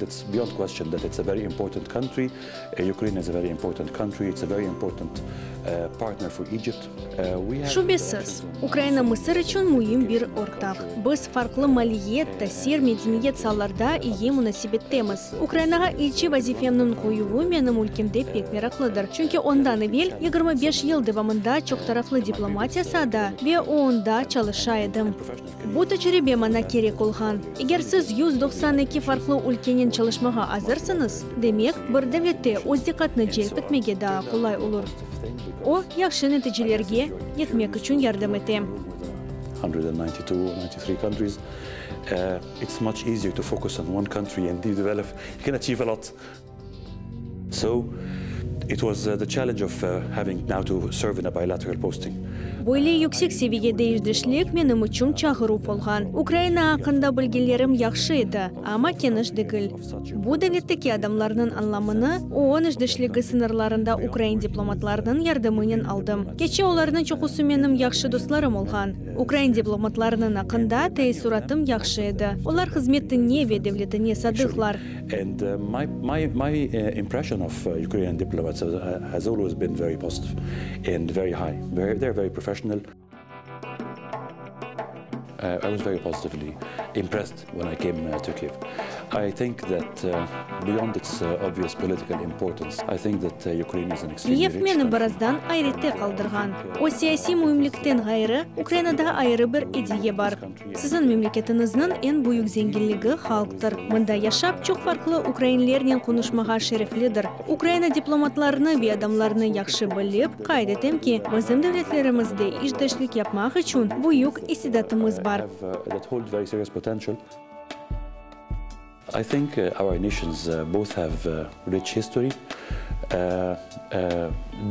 It's beyond question that it's a very important country. Ukraine is a very important country. It's a very important partner for Egypt. We have Şübesiz, Ukraina Mısır içün müim bir ortaq. Biz farqlı maliyet, tasir, medeniyet saalarda iyi munasebettemiz. Ukrainağa elçi vazifemniñ qoyuvı menim ülkemde pek meraqlıdır, çünki ondan evel 25 yıl devamında çoqtaraflı diplomatiya saada ve OONda çalışa edim. Bu tecribe maña kerek olğan. Eger siz 192 farqlı ülkenen çalışmağa azırsıñız, demek, bir devlette öz diqqatnı celp etmege daa qolay olur. O, yahşı neticelerge yetmek içün yardım ete. So, it was the challenge of having now to serve in a bilateral posting. Böyle yüksek seviyede işdeşlik menim içün çağıruv olğan. Ukraina aqqında bilgilerim yahşı edi, amma keniş degil. Bu devletteki adamlarnıñ añlamını OON işdeşligi sıñırlarında ukrain diplomatlarınıñ yardımınen aldım. Keççe olarnıñ çoqusı menim yahşı dostlarım olğan. Ukrain diplomatlarınıñ aqqında teessuratım yahşı edi. Olar hızmetine ve devletine sadıqlar. And my my my impression of Ukrainian diplomats has always been very positive and very high. Very, they are very professional. I was very positively impressed when I came to Kiev. I think that beyond its obvious political importance, I think that Ukraine is an extremely Kiyev rich meni country. birazdan ayrette qaldırğan. O siyasiy müimlikten ğayrı, Ukrainada ayrı bir ediye bar. Siziñ memleketiñizniñ eñ büyük zenginligi halqtır. Mında yaşap, çoq farqlı ukrainlernen qonuşmağa şereflidir. Ukraina diplomatlarını ve adamlarını yahşı bilip, qayd etem ki, bizim devletlerimizde işdeşlik yapmaq içün büyük istidatımız bar. I think our nations both have rich history,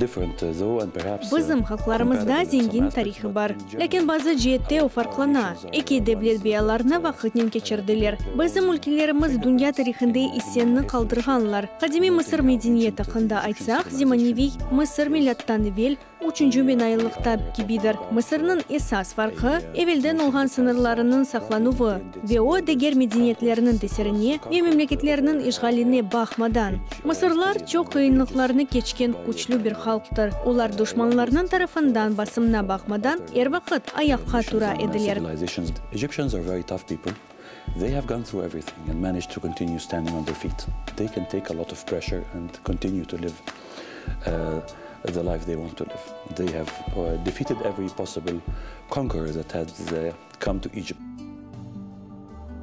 different though and perhaps Bizim halqlarımızda zengin tarihı bar. Lâkin bazı ceette o farqlana. Eki devlet beyalarnı vaqıtnen keçirdiler. Bizim ülkelerimiz dünya tarihinde issenni qaldırğanlar. Qadimiy Mısır medeniyeti aqqında aytsaq, zemaneviy Mısır milâttan evel Üçünci binayıllıqta kibidir. Mısırnıñ esas farqı, evelden olğan sıñırlarınıñ saqlanuvı ve o, diger medeniyetlerniñ tesirine ve memleketlerniñ işğaline baqmadan. Mısırlar çoq qıyınlıqlarnı keçken küçlü bir halqtır. Olar duşmanlarnıñ tarafından basımına baqmadan, er vaqıt ayaqqa tura ediler. Egyptians are very tough people. They have gone through everything and managed to continue standing on their feet. They can take a lot of pressure and continue to live the life they want to live. They have defeated every possible conqueror that has come to Egypt.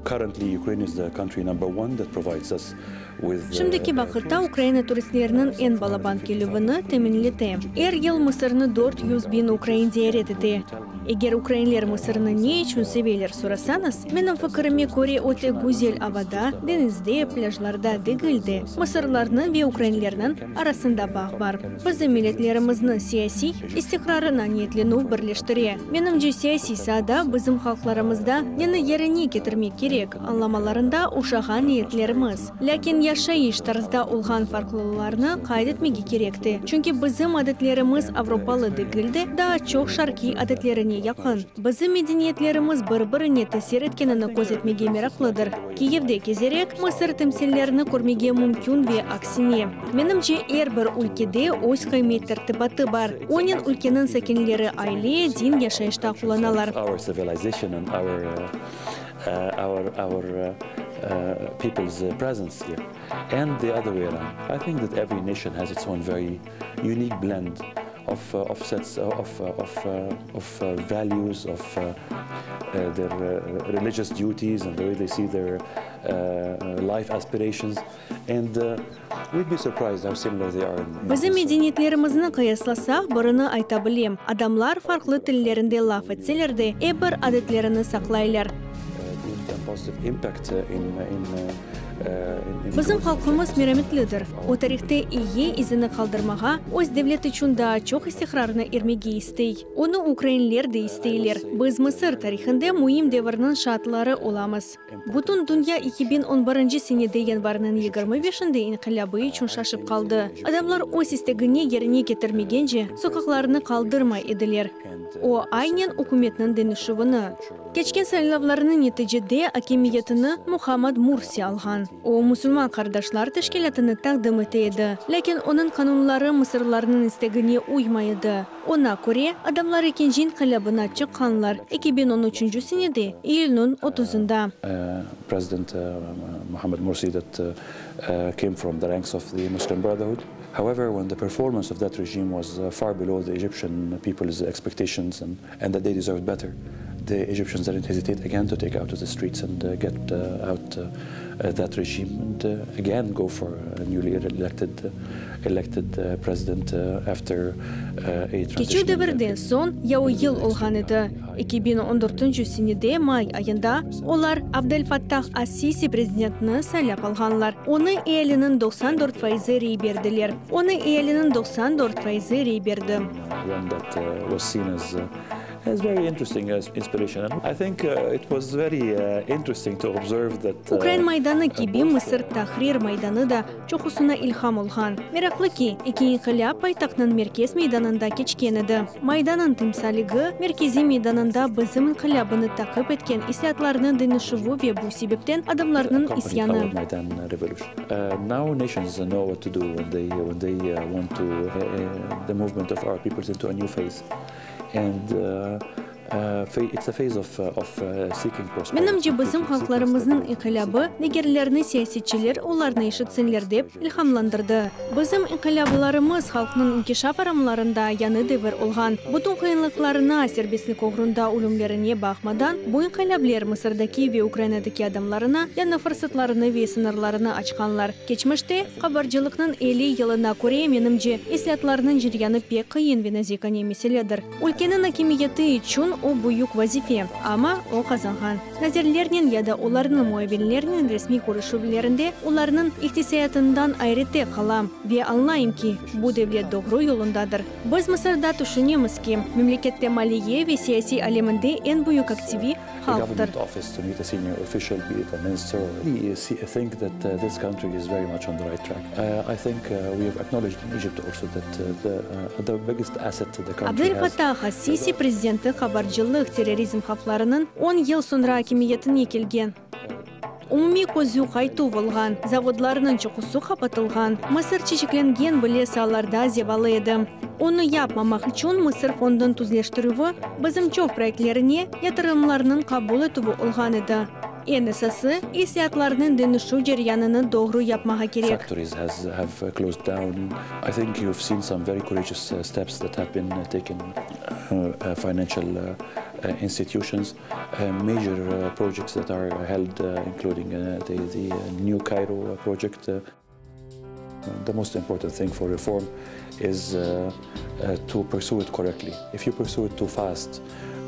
Currently, Ukraine is the country number one that provides us with Şimdiki vaqıtta Ukraina turistleriniñ eñ balaban kelüvini teminlete. Er yıl Mısırnı 400 biñ ukrain ziyaret ete. Eger ukrainler Mısırnı ne içün seveler sorasañız, menim fikirime köre o tek güzel avada, deñizde, plâjlarda degil de, mısırlarnıñ ve ukrainlerniñ arasında bağ bar. Bizim milletlerimizni siyasiy istiqrarına niyetlenüv birleştire. Menimce, siyasiy saada bizim halqlarımızda neni yerine ketirmek kerek añlamalarında oşağan niyetlerimiz. Lâkin yaşayış tarzda olğan farqlılılarnı qayd etmege kerek te, çünki bizim adetlerimiz avropalı degil de, daa çoq şarqiy adetlerine yaqın. Bizim medeniyetlerimiz bir-birine tesir etkenini köz etmege meraqlıdır. Kiyevde kezerek, Mısır timsallerini körmege mümkün ve aksine. Menimce, er bir ülkede öz qıymet tertibatı bar, onen ülkeniñ sakinleri aile, din, yaşayışta qullanalar. People's presence here and the other way around. I think that every nation has its own very unique blend of of sets of of of values of their religious duties and the way they see their life aspirations and we'd be surprised how similar they are in Bizim medeniyetlerimizni qıyaslasaq, birini ayta bilem, adamlar farqlı tillerinde laf etseler de, ep bir adetlerini saqlaylar. Bizim halqımız merametlidir. O, tarihte iyi izini qaldırmağa, öz devlet içün daa çoq istiqrarnı irmege istey. Onı ukrainler de isteyler. Biz Mısır tarihinde müim devirniñ şaatları olamız. Bütün dünya 2011 senede yanvarnıñ 25-inde inqilâbı içün şaşıp qaldı. Adamlar öz istegini yerine ketirmegence, soqaqlarnı qaldırmay ediler. O, aynen ükümetniñ deñişüvini. Keçken saylavlarnıñ neticede akimiyetini Muhammad Mursi alğan. O, Musulman qardaşlar teşkilâtını taqdim ete edi. Lâkin onıñ qanunları mısırlarnıñ istegine uymay edi. Oña köre, adamlar ekinci inqilâbına çıqqanlar, 2013 senede, iyülniñ otuzında. President Muhammad Mursi that came from the ranks of the Muslim Brotherhood. However, when the performance of that regime was far below the Egyptian people's expectations and and that they deserved better, the Egyptians didn't hesitate again to take out to the streets and get out that regime and again go for a newly elected elected president after a Keçüv transitional devirden soñ, ya o yıl olğan edi, 2014 senede may ayında olar Abdel Fattah as-Sisi prezidentni saylap alğanlar. Onı ealiniñ 94 faizi rey berdiler. Onı ealiniñ 94 faizi rey berdi. One that was seen as as very interesting as inspiration and I think it was very interesting to observe that Ukrain Maydanı kibi Mısır Tahrir Maydanı da çoqusına ilham olğan. Meraqlı ki, eki inqilâp paytahtnıñ merkez meydanında keçken edi. Maydannıñ timsaligi, merkeziy meydanında bizim inqilâbını taqip etken islâatlarnıñ deñişüvi ve bu sebepten adamlarnıñ isyanı. Now nations know what to do when they when they want to the movement of our peoples into a new phase and it's a phase of of seeking prosperity. Menimce, bizim halqlarımıznıñ inqilâbı digerlerni siyasetçiler olarnı eşitsinler dep ilhamlandırdı. Bizim inqilâblarımız halqnıñ inkişaf aramlarında yañı devir olğan. Bütün qıyınlıqlarına, serbestlik oğrunda ölümlerine baqmadan, bu inqilâbler Mısırdaki ve Ukrainadaki adamlarına yañı fırsatlarını ve sıñırlarını açqanlar. Keçmişte, qabarcılıqnıñ 50 yılına köre, menimce, islâatlarnıñ ceryanı pek qıyın ve nazikane meseledir. Ülkeniñ akimiyeti içün o büyük vazife, amma o qazanğan. Nazirlernen ya da olarnıñ muavinlerinen resmiy körüşüvlerinde olarnıñ iqtisayatından ayrette qalam ve añlayım ki, bu devlet doğru yolundadır. Biz Mısırda tüşünemiz ki, memlekette maliye ve siyasiy aleminde eñ büyük aktivi halqtır. Abdel Fattah as-Sisi prezidenti qabarcılıq, terrorizm havflarınıñ on yıl soñra akimiyetine kelgen. Umumiy közü qaytuv olğan, zavodlarnıñ çoqusı qapatılğan, Mısır çeçeklengen bile saalarda zevalı edi. Onı yapmamaq içün Mısır fondunıñ tüzleştirüvi, bizim çoq proyektlerine yatırımlarnıñ qabul etüvi olğan edi. Eñ esası, islâatlarnıñ deñişüv ceryanını doğru yapmağa kerek. Factories has have closed down. I think you've seen some very courageous steps that have been taken financial institutions, major projects that are held, including the the New Cairo project. The most important thing for reform is to pursue it correctly. If you pursue it too fast,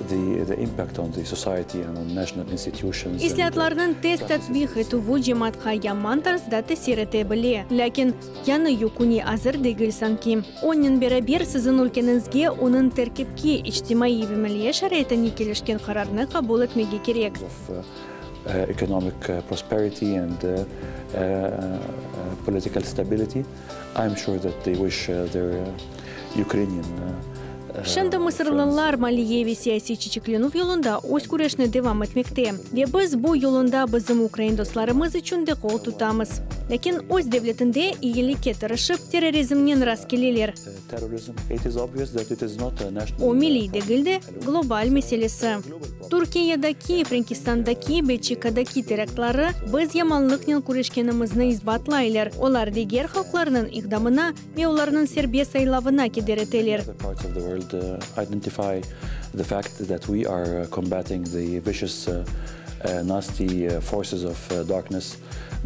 the the impact on the society and on national institutions. İslâatlarnıñ tez tatbiq etüvi cemaatqa yaman tarzda tesir ete bile. Lâkin yañı yüküne azır degil sanki. Onen beraber siziñ ülkeniñizge onıñ terkipki, içtimaiy ve maliye şaraitine kelişken qararnı qabul etmege kerek. Economic prosperity and political stability. I am sure that they wish their Ukrainian Şimdi mısırlılar maliye ve siyasiy çeçeklenüv yolunda öz küreşni devam etmekte. Ve biz bu yolunda bizim ukrain dostlarımız içün de qol tutamız. Lâkin öz devletinde eyilikke tırışıp, terrorizmnen rastkeleler. O milliy degil de, global meselesi. Türkiyedeki, Frenkistandaki, Belçikadaki teraktları biz yamanlıqnen küreşkenimizni isbatlaylar, olar diger halqlarnıñ iqdamına ve olarnıñ serbest saylavına keder eteler.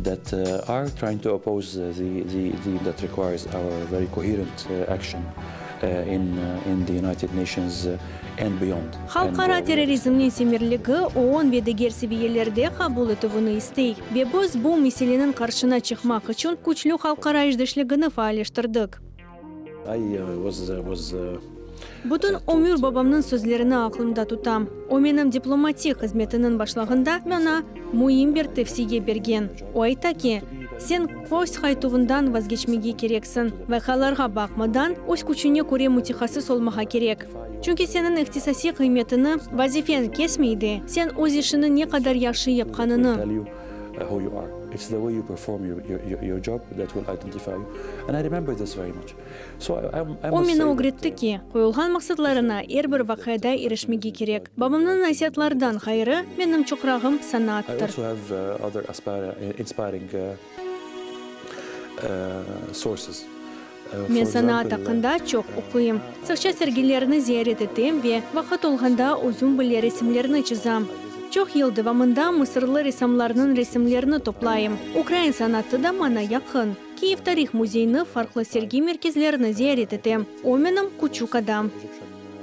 That are trying to oppose the the the that requires our very coherent action in in the United Nations and beyond. Halqara terrorizmniñ semerligi OON ve diger seviyelerde qabul etüvini istey. Ve biz bu meseleniñ qarşına çıqmaq içün küçlü halqara işdeşligini faalleştirdik. I was was. Bütün ömür babamnıñ sözlerini aqlımda tutam. O menim diplomatik hızmetiniñ başlağında maña müim bir tevsiye bergen. O ayta ki, Sen köz qaytuvından vazgeçmege kereksiñ, vaqialarğa baqmadan, öz küçüñe köre mütehassıs olmağa kerek. Çünki seniñ ihtisasiy qıymetini vazifeñ kesmey de, sen öz işini ne qadar yahşı yapqanını. O meni ögretti ki, qoyulğan maqsatlarına er bir vaqiada irişmege kerek. Babamnıñ nasiatlardan ğayrı, menim çoqrağım sanaattır. Men sanaat aqqında çoq oquyım. Sıqça sergilerni ziyaret etem ve vaqıt olğanda özüm bile resimlerni çızam. Çoq yıl devamında mısırlı ressamlarnıñ resimlerini toplayım. Ukrain sanatı da maña yaqın. Kiyev tarih müzeyini, farqlı sergi merkezlerini ziyaret etem. O menim küçük adam.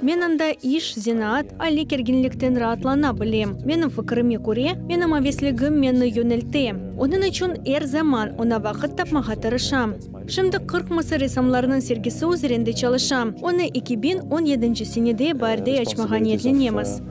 Men anda iş, zenaat, aliy kerginlikten raatlana bilem. Menim fikirime köre, menim avesligim meni yönelte. Onıñ içün er zaman oña vaqıt tapmağa tırışam. Şimdi 40 mısır ressamlarınıñ sergisi üzerinde çalışam. Onı 2017 senede baarde açmağa niyetlenemiz.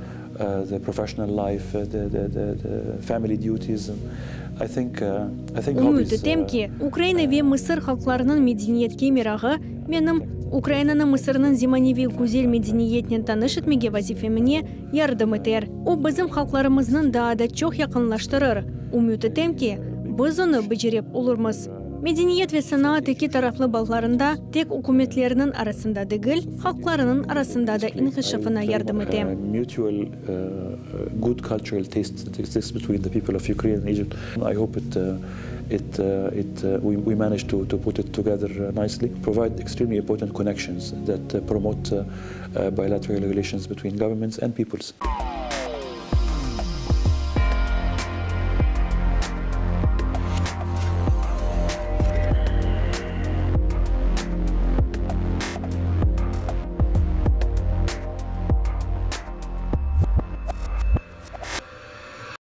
Ümüt etem ki, Ukraina ve Mısır halqlarınıñ medeniyetke merağı menim Ukrainanı Mısırnıñ zemaneviy güzel medeniyetnen tanış etmege vazifemine yardım eter. O, bizim halqlarımıznıñ daa da çoq yaqınlaştırır. Ümüt etem ki, biz onı becerep olurmız. Medeniyet ve sanaat eki taraflı bağlarında tek ükümetlerniñ arasında degil, halqlarınıñ arasında da inkişafına yardım ete. Good cultural taste that exists between the people of Ukraine and Egypt. I hope it it it we we manage to to put it together nicely, provide extremely important connections that promote bilateral relations between governments and peoples.